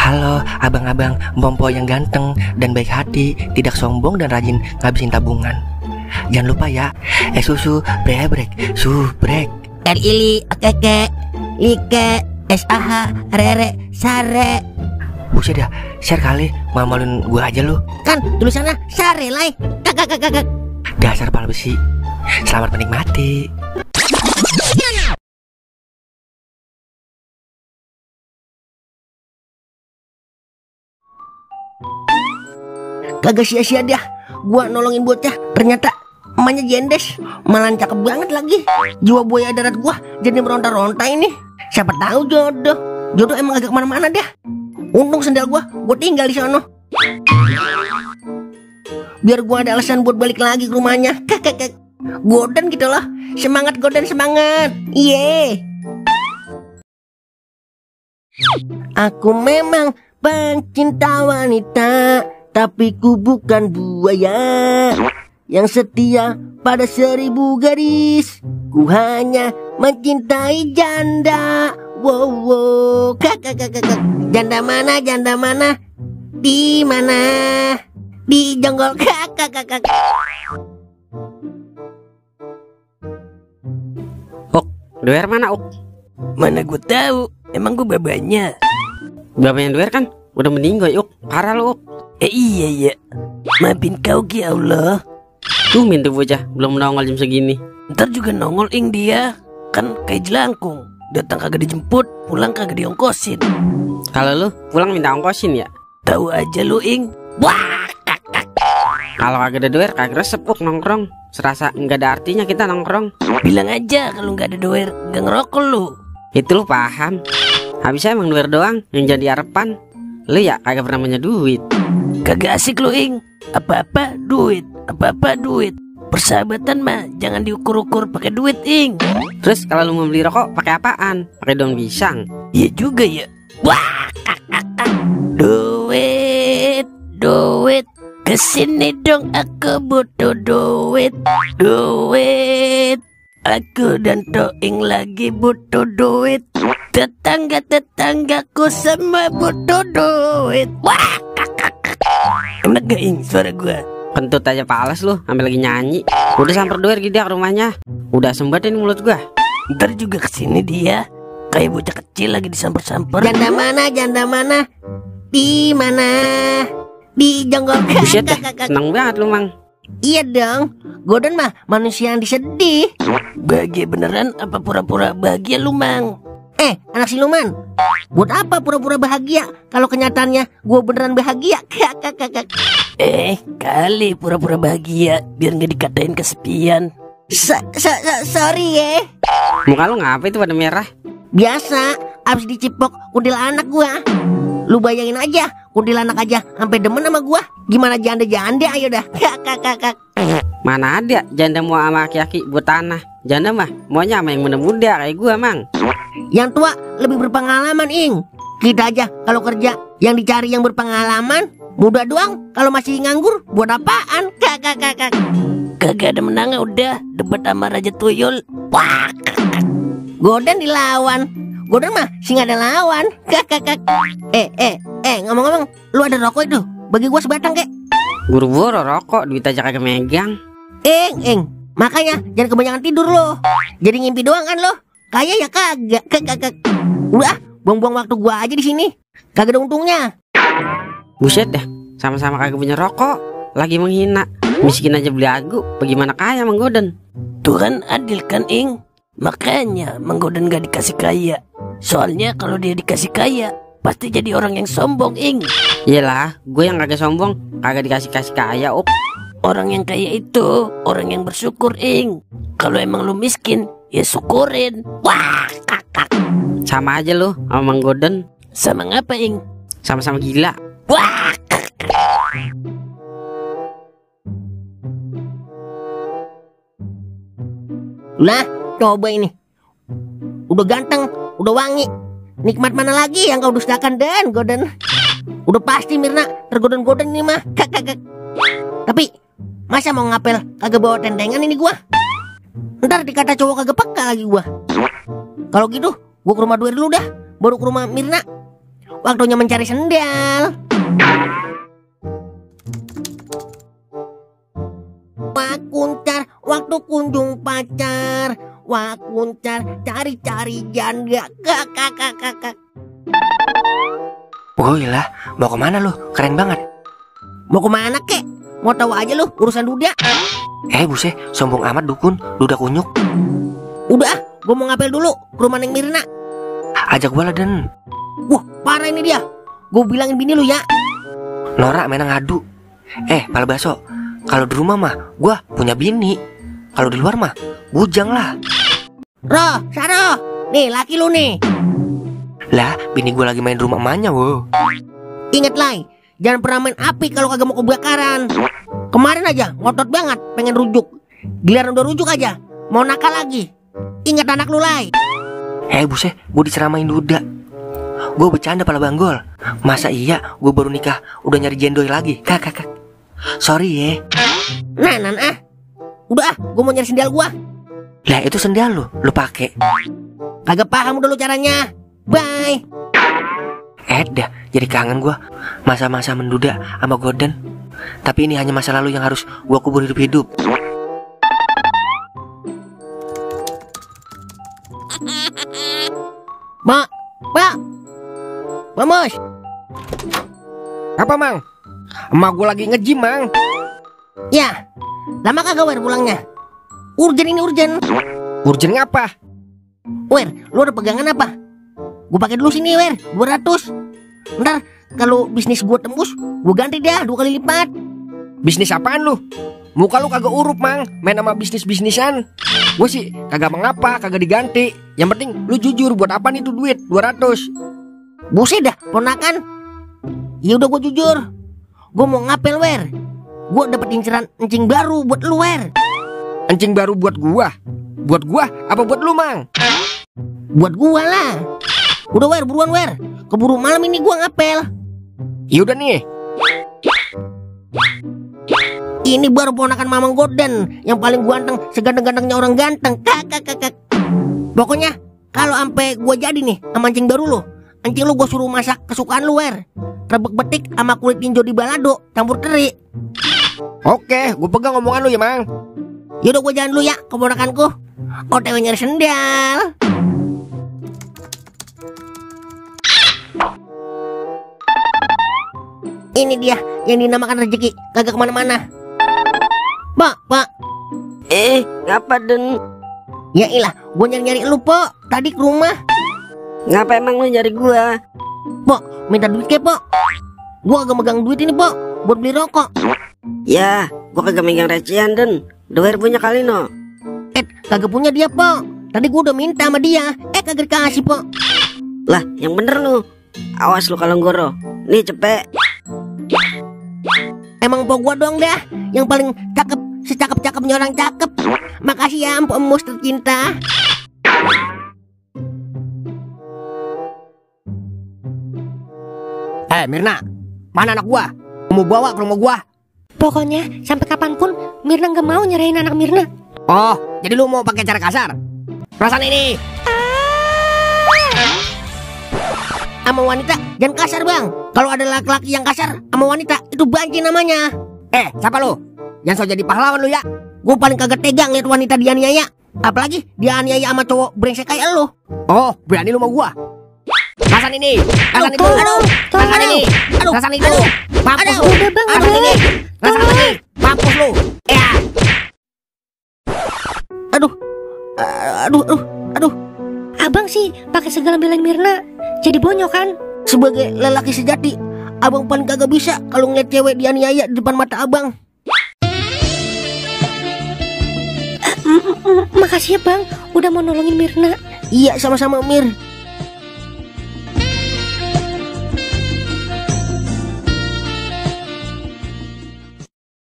Halo abang-abang Bompo yang ganteng dan baik hati, tidak sombong dan rajin ngabisin tabungan. Jangan lupa ya, susu brebrek, subrek. Ili, keke, like, SAH, rere, sare. Buset dah, share kali, mamalin gua aja lu. Kan tulisannya sare lai. Kakak. Dasar pala besi. Selamat menikmati. Kagak sia-sia dah gua nolongin bocah. Ternyata emaknya jendes, malah cakep banget lagi. Jiwa buaya darat gua jadi meronta-ronta ini. Siapa tahu jodoh emang agak kemana-mana dah. Untung sendal gua tinggal di sono. Biar gua ada alasan buat balik lagi ke rumahnya. Kakak Goden gitu loh. Semangat Goden, semangat. Iye. Aku memang pencinta wanita, tapi ku bukan buaya yang setia pada 1000 gadis. Ku hanya mencintai janda. Wow. Kakak. Janda mana? Di mana? Di jonggol kakak. Doer mana, Uk? Mana gue tahu, emang gue babanya. Babanya Doer kan udah meninggal, Uk. Parah lu, Uk. Iya. Maafin kau Ki Allah. Tumben tuh bocah, belum nongol jam segini. Ntar juga nongol ing dia. Kan kayak jelangkung, datang kagak dijemput, pulang kagak diongkosin. Kalau lu pulang minta ongkosin ya? Tahu aja lu ing. Wah, kalau kagak ada Doer, kagak resep, Uk, nongkrong. Serasa nggak ada artinya kita nongkrong. Bilang aja kalau nggak ada Doer, nggak ngerokok lu. Itu lu paham. Habisnya emang Doer doang yang jadi harapan. Lu ya kagak pernah punya duit. Kagak asik lu ing. Apa-apa duit. Persahabatan mah jangan diukur-ukur pakai duit ing. Terus kalau lu mau beli rokok pakai apaan? Pakai daun pisang. Iya juga ya. Wah, duit. Kesini dong, aku butuh duit. Aku dan Toing lagi butuh duit. Tetanggaku semua butuh duit. Wah, enak gak ing suara gua? Kentut aja pales lu, sampai lagi nyanyi. Udah samper Doer gitu ke rumahnya. Udah sembatin mulut gua. Ntar juga kesini dia kayak bocah kecil lagi disamper-samper. Janda mana? Di mana? Di jonggol Buset dah, kakak. seneng banget lu, Mang. Iya dong, Goden mah manusia yang disedih. Bahagia beneran apa pura-pura bahagia lu, Mang? Anak siluman, buat apa pura-pura bahagia kalau kenyataannya gue beneran bahagia? Kakak. Kali pura-pura bahagia biar nggak dikatain kesepian. Sorry ya. Muka lu ngapa itu pada merah? Biasa, abis dicipok kuntilanak gua. Lu bayangin aja, kuntilanak aja sampai demen sama gua. Gimana janda-janda ayo dah. Kakak. Mana ada janda mau sama aki-aki buat tanah. Janda mah maunya sama yang muda-muda kayak gua, Mang. Yang tua lebih berpengalaman, ing. Kita aja kalau kerja yang dicari yang berpengalaman. Muda doang kalau masih nganggur buat apaan? Kakak. Kagak ada menangnya udah debat sama Raja Tuyul. Wah, Goden dilawan. Goden mah sih nggak ada lawan. Kakak. Ngomong-ngomong, lu ada rokok itu? Bagi gua sebatang kek. Buru-buru rokok, duit aja kagak megang. Makanya jangan kebanyakan tidur lo. Jadi ngimpi doang kan lo? Kayak ya kagak. Kakak. Udah, buang-buang waktu gua aja di sini. Kagak ada untungnya. Buset dah, sama-sama kagak punya rokok, lagi menghina. Miskin aja beli agu, bagaimana kaya Mang Goden? Tuhan adil kan ing. Makanya Mang Goden gak dikasih kaya. Soalnya kalau dia dikasih kaya pasti jadi orang yang sombong ing. Iyalah, gue yang kagak sombong, kagak dikasih kaya, Uk. Orang yang kaya itu orang yang bersyukur ing. Kalau emang lu miskin, ya syukurin. Wah, kakak. Sama aja lu sama Mang Goden. Sama ngapa ing? Sama-sama gila. Wah, Lah, coba ini. Udah ganteng, udah wangi. Nikmat mana lagi yang kau dustakan dan Goden? Udah pasti Mirna tergoden-goden ini mah. Kakak. Tapi masa mau ngapel kagak bawa tendengan ini gua? Ntar dikata cowok kagak peka lagi gua. Kalau gitu, gua ke rumah Doer dulu dah, baru ke rumah Mirna. waktunya mencari sendal. Wak kuncar, waktu kunjung pacar. Wak kuncar, cari-cari janda. Kakak. Woi lah, mau kemana lu? Keren banget. Mau kemana kek? Mau tahu aja lu urusan duda. Buset, sombong amat dukun, duda kunyuk. Udah, gue mau ngapel dulu ke rumah Neng Mirna. Ajak gua lah, Den. Wah, parah ini dia. Gue bilangin bini lu ya. Norak main ngadu. Pala baso. Kalau di rumah mah gua punya bini. Kalau di luar mah bujang lah. Roh, Saroh. Nih, laki lu nih. Lah, bini gua lagi main di rumah emaknya, wo. Ingat Lai, jangan pernah main api kalau kagak mau kebakaran. Kemarin aja ngotot banget pengen rujuk. Giliran udah rujuk aja mau nakal lagi. Ingat anak lu Lai. Buset, gua diceramain duda. Gua bercanda pala banggol. Masa iya gua baru nikah udah nyari jendoy lagi? Kakak. Sorry ya. Nah. Udah gua mau nyari sendal gua. Lah itu sendal lu pakai. Kagak paham udah lu caranya. Bye. Dah, jadi kangen gua masa-masa menduda sama Goden. Tapi ini hanya masa lalu yang harus gua kubur hidup-hidup. Mak. Mamos. Apa, Mang? Emak gue lagi nge-gym, Mang. Ya, lama kagak Wer pulangnya? Urgen ini urgen. Urgen ngapa? Wer, lu ada pegangan apa? Gue pakai dulu sini Wer, 200. Ntar kalau bisnis gue tembus, gue ganti dah 2 kali lipat. Bisnis apaan lu? Muka lu kagak urup, Mang. Main sama bisnis-bisnisan. Gue sih kagak mengapa, kagak diganti. Yang penting lu jujur, buat apa nih tuh duit 200? Buset dah, ponakan. Ya udah gue jujur. Gue mau ngapel Wer. Gue dapet inceran encing baru buat lu Wer. Encing baru buat gua? Buat gua apa buat lu, Mang? Buat gua lah. Udah Wer, buruan Wer. Keburu malam ini gua ngapel. Yaudah nih. Ini baru ponakan Mamang Goden yang paling ganteng, seganteng-gantengnya orang ganteng. Kakak. Pokoknya kalau sampai gua jadi nih sama encing baru lu, encing lu gua suruh masak kesukaan lu Wer. Rebek betik sama kulit tinjo di balado campur teri. Oke, gua pegang omongan lu ya, Mang. Yaudah gua jalan dulu ya, keponakanku. OTW nyari sendal. Ini dia yang dinamakan rezeki, kagak kemana-mana. Pak. Ngapa, Den? Ya ilah, gua nyari-nyari lu, Pok. Tadi ke rumah. Ngapa emang lu nyari gua? Pok, minta duit ke, Pok. Gua agak megang duit ini, Pok, buat beli rokok. Ya, gua kagak megang recehan, Den. Doer punya kali no. Kagak punya dia, Pok. Tadi gua udah minta sama dia. Kagak dikasih, Pok. Lah, yang bener lu. Awas lu kalau goro. Nih, cepet. Emang Pok gua doang dah yang paling cakep, secakep-cakepnya orang cakep. Makasih ya, Mpok Emus tercinta. Mirna, mana anak gua? Mau bawa ke rumah gua? Pokoknya sampai kapanpun Mirna gak mau nyerahin anak Mirna. Oh, jadi lu mau pakai cara kasar? Perasaan ini. Sama wanita jangan kasar bang. Kalau ada laki-laki yang kasar sama wanita itu banci namanya. Siapa lu? Jangan so jadi pahlawan lu ya. Gue paling kagak tegang liat wanita dianiaya. Apalagi dianiaya sama cowok brengsek kayak lu. Oh, berani lu sama gua? Rasain ini. Rasain itu. Rasain ini. Rasain itu. Mampus lu. Udah bang, Rasain ini. Rasain ini. Mampus lu. Ya. Aduh. Abang sih pakai segala belain Mirna. Jadi bonyok kan? Sebagai lelaki sejati, abang paling kagak bisa kalau ngeliat cewek dianiaya di depan mata abang. Makasih ya bang, udah mau nolongin Mirna. Iya, sama-sama Mir.